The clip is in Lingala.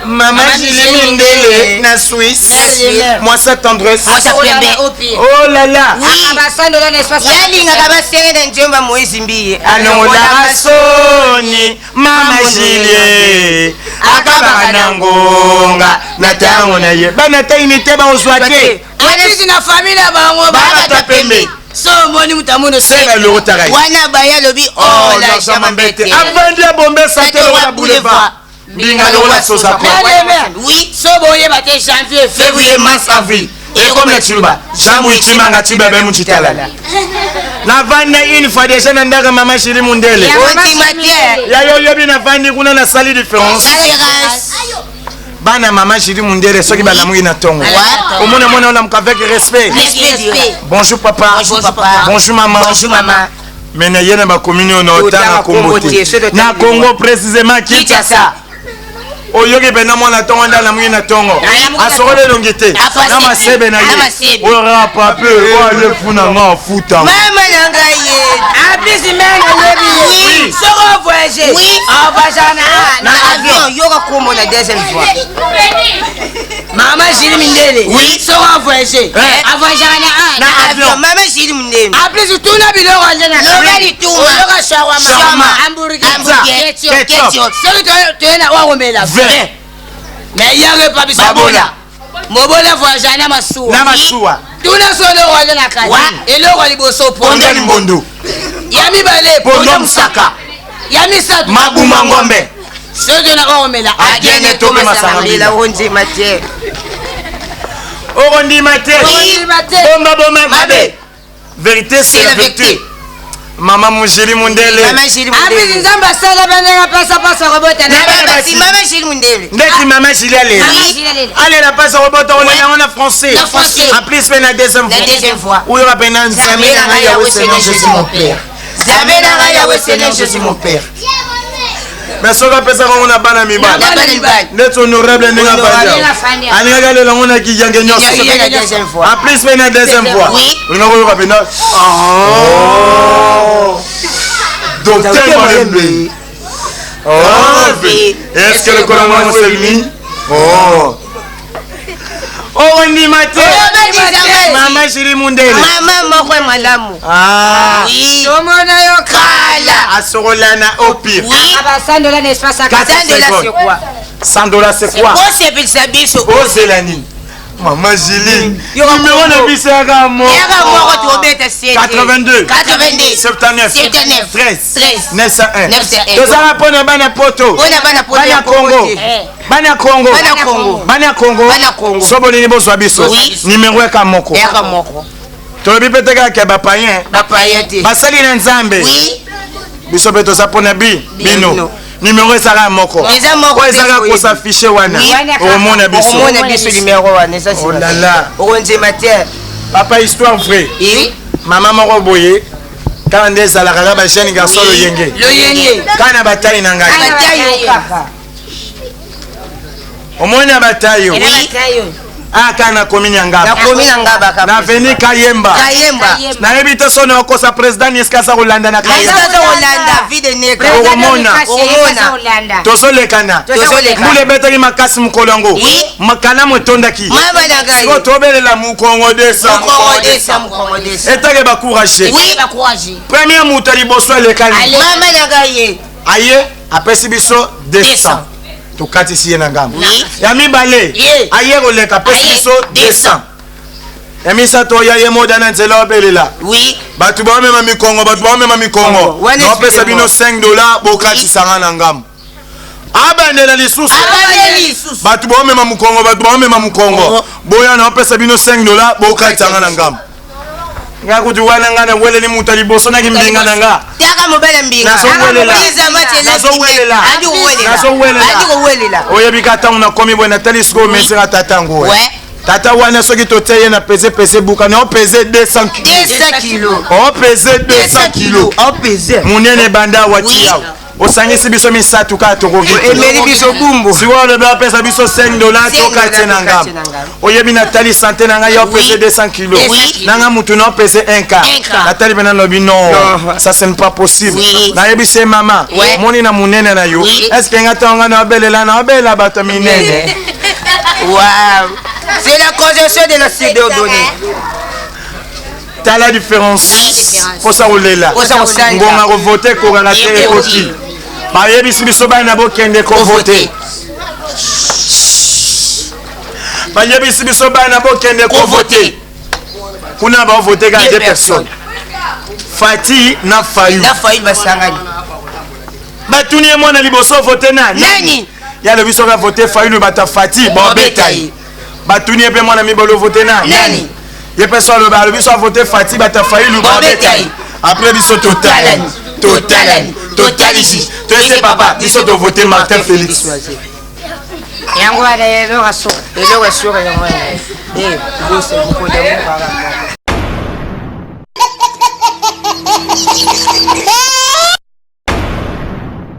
Mama Julie Mindele na Suisse. Mwasa tendresse. Mwasa pembe. Oh là là. Yalingaka basenge na nzemba Moïse Mbiye. Alongolaka soni Mama Julie akabaka na ngonga na ntango na ye. Bana ta unité bakozwa te. Atisi na famille na bango Babata pembe. So omoni moto amono Senga eloko taka ye. Wana baya alobi Oh, l'argent mambete. Avandi abombe sante lokola boulevard. Mbinga lokola Sosako. Oui. So boyeba te janvier, février, mars, avril. Ekomi na Tshiluba. Jambu ichimanga chibebe muchitalala. Navanda une fois déjà na ndaka mama Julie Mundele. Ondima te. Ya yo yobi navandi kuna nasali différence. Bana mama Julie Mundele soki balamuki na ntongo. Omona mwana olamuka avec respect. Respect. Bonjour papa. Bonjour papa. Bonjour maman. Bonjour maman. Mais na ye na bakomini oyo na otanga kombo te. Na Congo, précisément Kinshasa. Oyoki mpenza mwana ntongo nde alamuki na ntongo, asokoli elongi te na masebe na ye, oyo kaka pape oyo alefuna nga afuta. Mama na ngai ye. Apisi me nayebi ye soko ovoyage, avoyagaka na avion. Yoka kombo na deuxième fois. Mama Jili Mindele, soko avoyage, avoyagaka na avion. Mama Jili Mindele. Apisi tuna biloko nde na Loba lituma. Oyoka shawarma, hamburger, ketchup. Soki toye na wakomela vin, mais yaka epa biso Babola. Mobola voyage na masuwa. Na masuwa. Tuna so eloko aza na kati. Eloko ya liboso, ponda limbondo. Ya mibale, pondo mosaka. Ya misato, mabuma ngombe. Soki na okomela agene to mpe masanga mbila. Ondima te. Okondima te. Okondima te. Bomba boma mabe. Vérité, c'est la vérité. Mama Mujili Mundele. Mama Jili Apisi Mundele. Nzambe asala bandenge pasapasa kobota Na basi mama Jili Mundele. Ndeti mama Jili alela. Mama Jili alela. Alela mpasi akobota, olela yango na français. Na français. En plus mpe na deuxième Na fois. deuxième fois. Oyoka mpe na Nzambe na ngai Yawe, Seigneur Jésus mon père. Nzambe na ngai Yawe, Seigneur Jésus mon père. Mais soki apesaka yango na bana mibali, Na bana mibali. ndeti honorable ndenge Ndenge afandi awa. alingaki alela yango na kiyange nyonso. Nyonso mpe na deuxième fois. En plus mpe na deuxième fois. Olingaki oyoka mpenza docteur Malembe. Oh, est-ce que le colonel Moselmi? Oh. Okondima te. Mama Jili Mundele. Mama moko ya malamu. Ah. Tomona yo kala. Asokola na au pire. Abasandola na espace ya 100 dollars, c'est quoi? 100 dollars, c'est quoi? Osepelisa biso. Ozela nini? Mama Jili, numéro na biso yaka moko. Yaka moko, tobeta sete. 82 82 79 79 13 13 901. 901. Tozala mpona bana poto. Mpona bana poto bana ya Congo Congo te. Bana Congo. Bana Congo. Bana Congo. Bana Congo. So bolingi bozwa biso, numéro yaka moko. Yaka moko. Tolobi mpe te kaka ya bapayen. Bapaya te. Basali na Nzambe. Biso mpe toza mpona bino. Bino. Numéro ezalaka moko. Eza moko oyo te, ezalaka oyebi. kosafishe wana, okomona biso. Okomona biso numéro wana eza. Oh là là. Okondima te. Papa, histoire vrai. Mama moko boye kaka nde ezalaka kaka bajeune garçon loyenge. Loyenge. Kaka na bataille na ngai. Batayo kaka. Omoni na bataille oyo aya kaka na commune ya Ngaba. Nakomi na Ngaba kaka. Na avenue Kayemba. Kayemba. Nayebi te so na okosa président ni esika aza kolanda na Esika Kayemba. aza kolanda vide neka. Okomona. Okomona. Tozolekana. Tozolekana. Mbula ebetaki makasi mokolo yango. Makalamu etondaki. Mama na ngai. Sikoyo tobelela mokongo desa. Mokongo desa, mokongo desa. Etake bacourage. Premier moto ya liboso alekani. Mama na ngai ye. Aye apesi biso 200, tokatisi ye na ngambo. Ya mibale aye koleka, apesi biso 200. Ya misato oya ye moda na nzela obelela bato baomema mikongo, bato baomema mikongo, Wana naopesa bino 5 dollar, bokatisanga na ngambo. Abandela lisusu. Abandeli lisusu. Bato baomema mokongo, bato baomema mokongo, boya, naopesa bino 5 dollar, bokatisanga na ngambo. Nga kutu wana nga naweleli moto ya liboso naki mbinga na nga. Taka mobali mbinga. Nazowelela. Iza match. Nazowelela. Andi kowelela. Nazowelela. Andi kowelela. Oyebi ka ntango nakomi boye, natali sikoyo mesira tata yango. Tata wana soki totie ye na pese pese buka na opese 200 kilo. 200 kilo. Opese 200 kilo. Opese. Monene banda awati awa. Osangisi biso misatu kaka tokoki. Emeli biso bumbu. Sikoyo olobi apesa biso 5 dollars tokatie na ngambo. Oyebi natali sante na ngai yo pese 200 kilos. Na ngai mutu na pese 1 quart. Natali mpe nalobi non, ça ce n'est pas possible. Nayebisi ye mama, moni na munene na yo. Est-ce que ngai ntango ngai naobelela naobelela bato minene? Wow. C'est la conjonction de la subordonnée. Tala différence. Posa kolela. Ngonga kovote ekokaka te ekoki. Bayebisi biso bana bokende kovote. Bayebisi biso bana bokende kovote. Kuna bavote kaka deux personnes. Fati na Fayu. Na Fayu basangani. Batuni ye mwana liboso vote nani? Nani? Ya lobi soki avote Fayulu bato ya Fati babeta ye. Batuni ye mpe mwana mibale ovote nani? Nani? Ye mpe so alobi alobi so avote Fati bato ya Fayulu babeta ye. Après biso totalani totalani totalisi toyese papa biso tovote Martin Félix. Yango wana eloko suka. Eloko suka yango wana. Eh, bose bukoda mukaka.